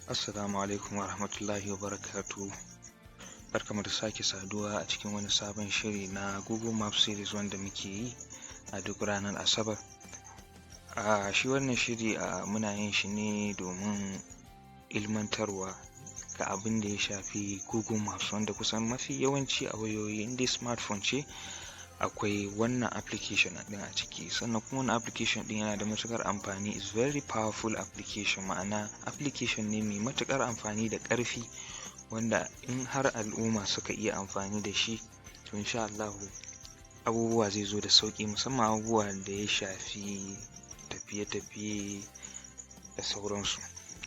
Assalamu alaikum wa rahmatullahi wa barakatuhu. Barkanmu da sake saduwa a cikin wani sabon shiri na Google Maps series wanda muke yi a duk ranar Asabar. A shi wannan shiri a muna yin shi ne domin ilmantarwa ga abin da ya shafi Google Maps, wanda kusan mafi yawanci a wayoyi, in dai smartphone ce, akwai wannan application ɗin a ciki. Sannan kuma wannan application ɗin yana da matuƙar amfani, is very powerful application, ma'ana application ne mai matuƙar amfani da ƙarfi, wanda in har al'umma suka iya amfani da shi, to insha Allahu abubuwa zai zo da sauƙi, musamman abubuwa da ya shafi tafiye-tafiye da sauransu.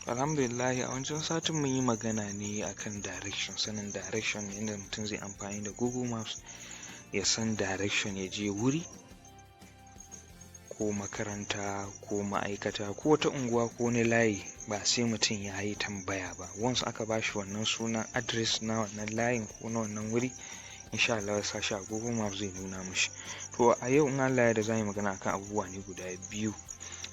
Alhamdulillahi, a wancan satin mun yi magana ne akan direction, sanin direction, yadda mutum zai amfani da Google Maps ya san direction, ya je wuri ko makaranta ko ma'aikata ko wata unguwa ko wani layi, ba sai mutum ya yi tambaya ba. Once aka ba shi wannan sunan address na wannan layin ko na wannan wuri, insha Allah ya sa shi a Google Maps, zai nuna mishi. To, a yau in Allah ya yarda, za mu yi magana akan abubuwa ne guda biyu.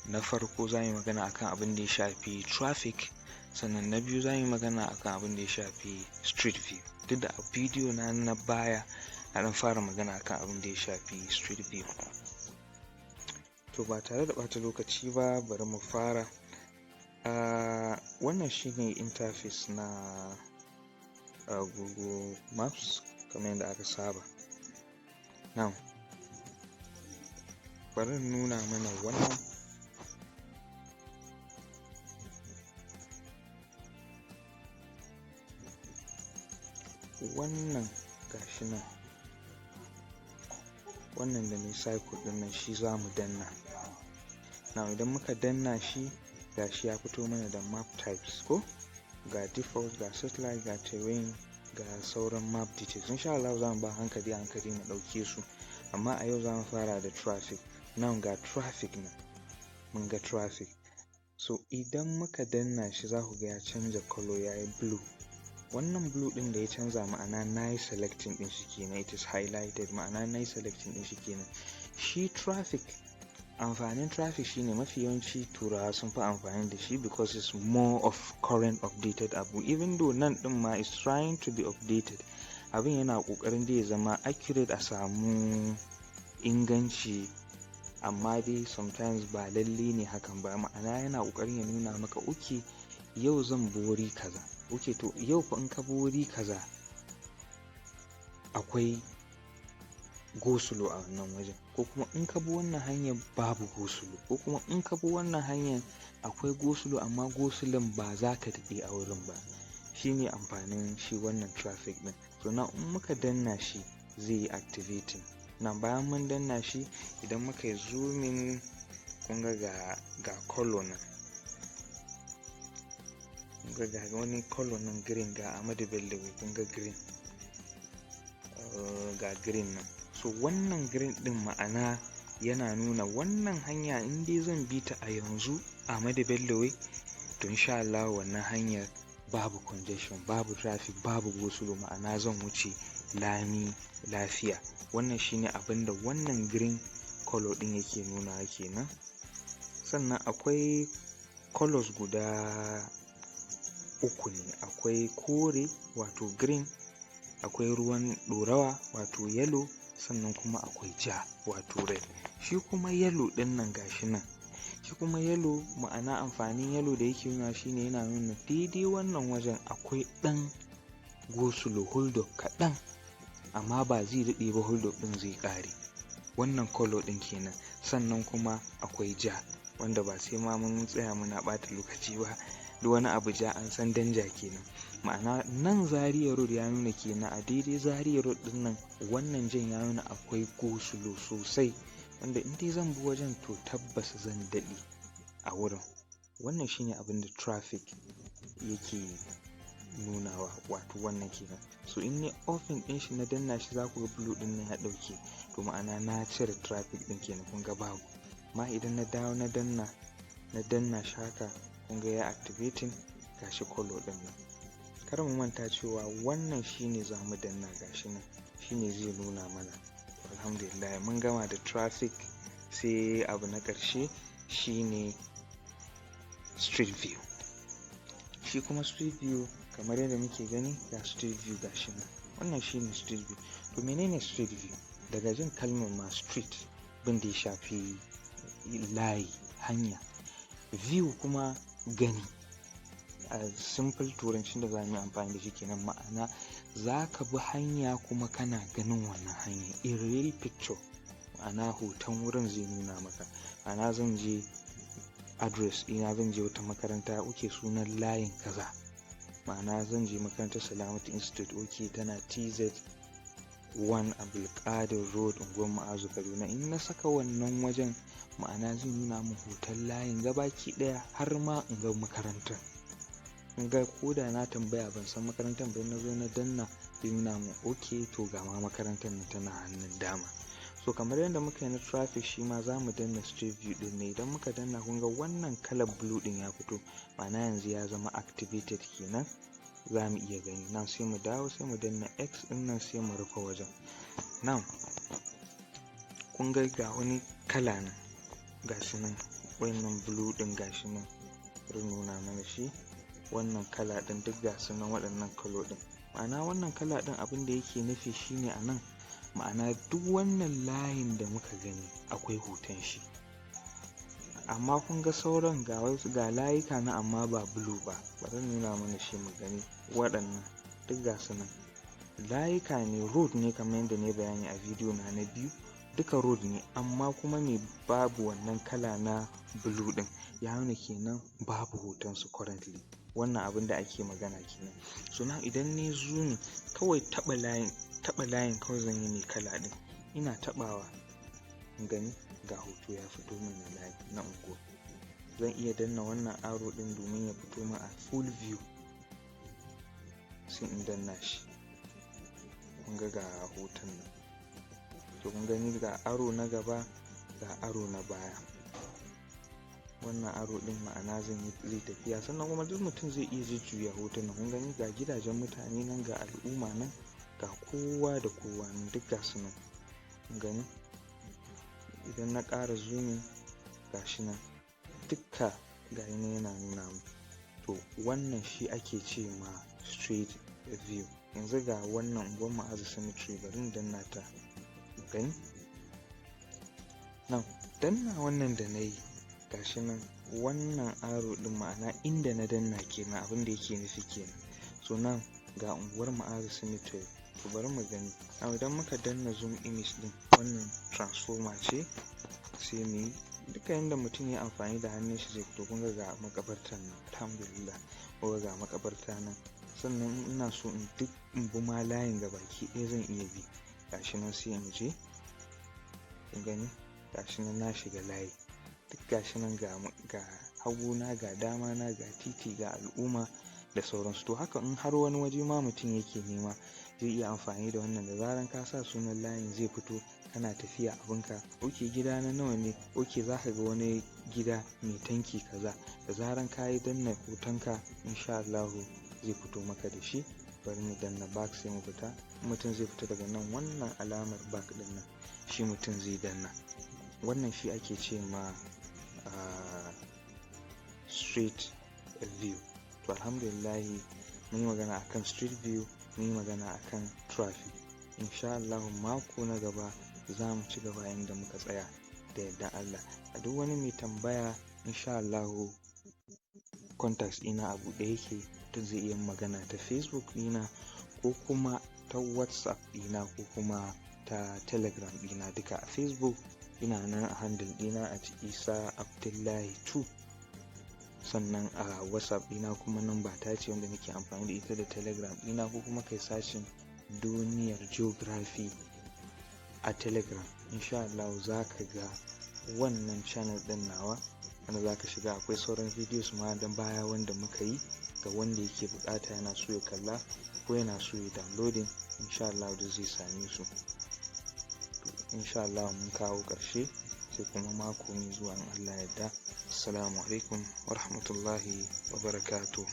Na farko, za mu yi magana akan abin da ya shafi traffic. Sannan na biyu, za mu yi magana akan abin da ya shafi street view. Duk da a bidiyo na na baya na ɗan fara magana akan abin da ya shafi street view. To, ba tare da ɓata lokaci ba, bari mu fara. Wannan shine interface na Google Maps kamar yadda aka saba. Now, bari in nuna mana wannan. Wannan gashi nan, wannan da nayi circle ɗin nan, shi za mu danna. Now, idan muka danna shi, gashi ya fito mana da map types, ko ga default, ga satellite, ga terrain, ga sauran map details. Insha Allah za mu ba hankali hankali mu ɗauke su, amma a yau za mu fara da traffic. Now, ga traffic nan, mun ga traffic. So idan muka danna shi, za ku ga ya canza colour, ya yi blue. Wannan blue ɗin da ya canza, ma'ana na yi selecting ɗin shi kenan, it is highlighted, ma'ana na yi selecting ɗin shi kenan. Shi traffic, amfanin traffic shine mafi yawanci Turawa sun fi amfani da shi because it's more of current, updated abu, even though nan ɗin ma is trying to be updated. Abin yana ƙoƙarin da ya zama accurate, a samu inganci, amma dai sometimes ba lalle ne hakan ba. Ma'ana, yana ƙoƙarin ya nuna maka, okay, yau zan bi wuri kaza, okay, to yau fa in ka bi wuri kaza akwai go-slow a wannan wajen, ko kuma in ka bi wannan hanyar babu go-slow, ko kuma in ka bi wannan hanyar akwai go-slow, amma go-slow ba za ka daɗe a wurin ba. Shine amfanin shi wannan traffic ɗin. So now, in muka danna shi, zai yi activating. Now, bayan mun danna shi, idan muka yi zooming, kun ga ga colour nan, kun ga ga wani colour nan, green. Ga Ahmadu Bello Way, kun ga green, ga green nan. So wannan green ɗin, ma'ana yana nuna wannan hanya, in dai zan bi ta a yanzu, Ahmadu Bello Way, to insha Allah wannan hanyar babu congestion, babu traffic, babu go-slow, ma'ana zan wuce lami lafiya. Wannan shine abin da wannan green colour ɗin yake nunawa kenan. Sannan akwai colours guda uku ne: akwai kore, wato green, akwai ruwan ɗorawa, wato yellow, sannan kuma akwai ja, wato red. Shi kuma yellow ɗin nan, gashi nan, shi kuma yellow, ma'ana amfanin yellow da yake nuna shine yana nuna daidai wannan wajen akwai ɗan go-slow, hold up kaɗan, amma ba zai daɗe ba, hold up ɗin zai ƙare. Wannan colour ɗin kenan. Sannan kuma akwai ja, wanda ba sai ma mun tsaya muna ɓata lokaci ba, duk wani abu ja an san danger kenan. Ma'ana, nan Zaria Road ya nuna kenan a daidai Zaria Road ɗin nan, wannan jan ya nuna akwai go-slow sosai, wanda in dai zan bi wajen, to tabbas zan daɗe a wurin. Wannan shine abin da traffic yake nunawa, wato wannan kenan. So in nayi offing ɗin shi, na danna shi, za ku ga blue ɗin nan ya ɗauke, to ma'ana na cire traffic ɗin kenan, kun ga babu. Amma idan na dawo na danna shi haka, kun ga ya activating, gashi colour ɗin nan. Kar mu manta cewa wannan shine za mu danna, gashi nan, shine zai nuna mana. Alhamdulillah, mun gama da traffic. Sai abu na ƙarshe, shine street view. Shi kuma street view, kamar yadda muke gani, ga street view ga shi nan. Wannan shine street view. To, menene street view? Daga jin kalmar ma street, abin da ya shafi layi, hanya. View kuma gani. A simple turancin da za mu yi amfani da shi kenan, ma'ana za ka bi hanya kuma kana ganin wannan hanyar in real picture, ma'ana hoton wurin zai nuna maka. Ma'ana zan je address ɗina, zan je wata makaranta, okay, sunan layin kaza. Ma'ana zan je makarantar Salamatu Institute, okay, tana TZ 1 Abdulkadir Road, Unguwar Ma'azu, Kaduna. In na saka wannan wajen, ma'ana zai nuna min hoton layin gabaki ɗaya, har ma in ga makarantar. In ga ko da na tambaya ban san makarantar ba, na zo na danna, zai nuna min, okay, to ga ma makarantar nan tana hannun dama. So kamar yadda muka yi na traffic, shi ma za mu danna street view ɗin ne. Idan muka danna, kun ga wannan kalar blue ɗin ya fito, ma'ana yanzu ya zama activated kenan, za mu iya gani nan. Sai mu dawo, sai mu danna X ɗin nan, sai mu rufe wajen. Now kun ga ga wani kala nan, gashi nan, wannan blue ɗin, gashi nan, bari nuna mana shi. Wannan kala ɗin duk gasu nan, waɗannan kalo ɗin. Ma'ana wannan kala ɗin, abin da yake nufi shine a nan, ma'ana duk wannan layin da muka gani akwai hoton shi. Amma kun ga sauran, ga wasu, ga layuka nan amma ba blue ba. Bari nuna mana shi mu gani. Waɗannan duk gasu nan layuka ne, road ne, kamar yadda na yi bayani a bidiyo na na biyu, duka road ne, amma kuma me? Babu wannan kala na blue ɗin. Ya nuna kenan babu hoton su currently. Wannan abin da ake magana kenan. So now idan nayi zooming, kawai taɓa layin, taɓa layin kawai zan yi mai kala ɗin. Ina taɓawa, kun gani, ga hoto ya fito min na layi na unguwa. Zan iya danna wannan arrow ɗin domin ya fito min a full view, sai in danna shi. Kun ga ga hoton nan. To, kun gani, ga arrow na gaba, ga arrow na baya. Wannan arrow ɗin, ma'ana zan yi zai tafiya. Sannan kuma duk mutum zai iya jujjuya hotunan. Kun gani, ga gidajen mutane nan, ga al'umma nan, ga kowa da kowa nan, duk ga su nan. Kun gani, idan na ƙara zooming, ga shi nan dukka, ga nan yana nuna mun. To, wannan shi ake ce ma street view. Yanzu ga wannan Unguwar Ma'azu Cemetery, bari in danna ta. Gani nan, danna wannan da na yi, ga shi nan, wannan arrow ɗin, ma'ana inda na danna kenan, abin da yake nufi kenan. So nan ga Unguwar Ma'azu Cemetery. To, bari mu gani. Idan muka danna zoom image ɗin, wannan transformer ce, sai mu yi duka yanda mutum ya amfani da hannun shi zai fito. Kun ga ga maƙabartar nan, alhamdulillah, kun ga ga maƙabarta nan. Sannan in ina so in duk in bi ma layin gabaki ɗaya, zan iya bi. Gashi nan, sai in je, kun gani, gashi nan na shiga layi duk, gashi nan, ga haguna, ga dama na, ga titi, ga al'umma da sauransu. To, haka in har wani waje ma mutum yake nema, zai iya amfani da wannan. Da zaran ka sa sunan layin, zai fito, kana tafiya abinka. Ok, gida na nawa ne? Ok, za ka ga wani gida mai tanki kaza. Da zaran ka yi danna hotonka, insha Allahu zai fito maka da shi. Bari mu danna back, sai mu fita. Mutum zai fita daga nan, wannan alamar back ɗin nan, shi mutum zai danna. Wannan shi ake ce ma street view. To, alhamdulillahi, mun yi magana akan street view, mun yi magana akan traffic. Insha Allahu mako na gaba za mu ci gaba inda muka tsaya da yardan Allah. A duk wani mai tambaya, insha Allahu contacts ɗina a buɗe yake. Mutum zai iya magana ta Facebook ɗina, ko kuma ta WhatsApp ɗina, ko kuma ta Telegram ɗina duka. A Facebook ina nan a handle ɗina @IsaAbdullahi2. Sannan a WhatsApp ɗina kuma number ta ce wanda nake amfani da ita, da Telegram ɗina, ko kuma kai searching Duniyar Geography a Telegram, insha Allah za ka ga wannan channel ɗin nawa wanda za ka shiga. Akwai sauran videos ma don baya wanda muka yi, ga wanda yake buƙata, yana so ya kalla ko yana so ya downloading, insha Allah duk zai same su. Insha Allah mun kawo ƙarshe, sai kuma mako mai zuwa in Allah ya yarda. Assalamu alaikum wa rahmatullahi wa barakatuh.